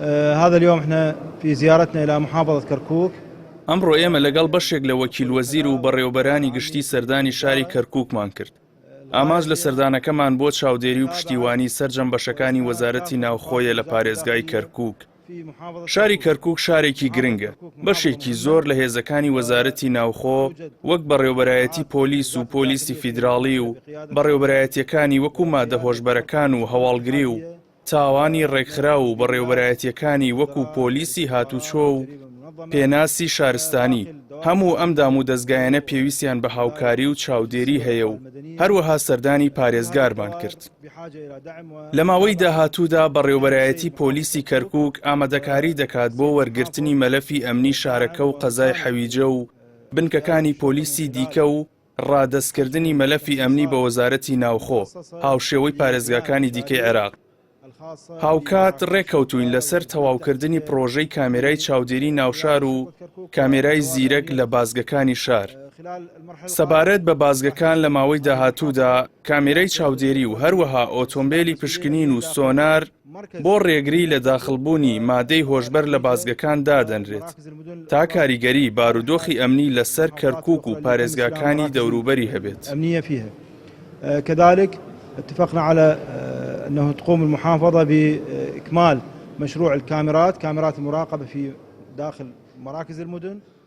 هذا اليوم احنا في زيارتنا الى محافظة كركوك. ئەمڕۆ ئێمە لەگەڵ بەشێک لە وەکیل وەزیر و بەڕێوەبەرانی گشتی سەردانی شاری کەرکووکمان کرد. ئامانج لە سەردانەکەمان بۆ چاودێری و پشتیوانی سەرجەم بەشەکانی وەزارەتی ناوخۆیە لە پارێزگای کەرکووک. شاری کەرکووک شارێکی گرنگە، بەشێکی زۆر لە هێزەکانی وەزارەتی ناوخۆ وەک بەڕێوەبەرایەتی پۆلیس و پۆلیسی فیدراڵی و بەڕێوەبەرایەتییەکانی وەکو مادە هۆشبەرەکان و هەواڵگری و تاوانی ڕێکخراو و بەڕێوەبەرایەتییەکانی وەکو پۆلیسی هاتوچۆ و پێناسی شارستانی، هەموو ئەم دامودەزگایانە پێویستیان بە هاوکاری و چاودێری هەیە و هەروەها سەردانی پارێزگارمان کرد. لە ماوەی داهاتوودا بەڕێوەبەرایەتی پۆلیسی کەرکوک ئامادەکاری دەکات بۆ وەرگرتنی مەلەفی ئەمنی شارەکە و قەزای حەویجە و بنکەکانی پۆلیسی دیکە و ڕادەستکردنی مەلەفی ئەمنی بە وەزارەتی ناوخۆ هاوشێوەی پارێزگاکانی دیکەی عێراق. هاوکات ڕێککەوتووین لەسەر تەواوکردنی پڕۆژەی کامێرای چاودێری ناوشار و کامێرای زیرەک لە بازگەکانی شار. سەبارەت بە بازگەکان لە ماوەی داهاتوودا کامێرای چاودێری و هەروەها ئۆتۆمبێلی پشکنین و سۆنار بۆ ڕێگری لە داخڵبوونی مادەی هۆشبەر لە بازگەکان دادەنرێت تا کاریگەری بارودۆخی ئەمنی لەسەر کەرکوک و پارێزگاکانی دەوروبەری هەبێت. كذلك اتفقنا على أنه تقوم المحافظة بإكمال مشروع الكاميرات كاميرات المراقبة في داخل مراكز المدن.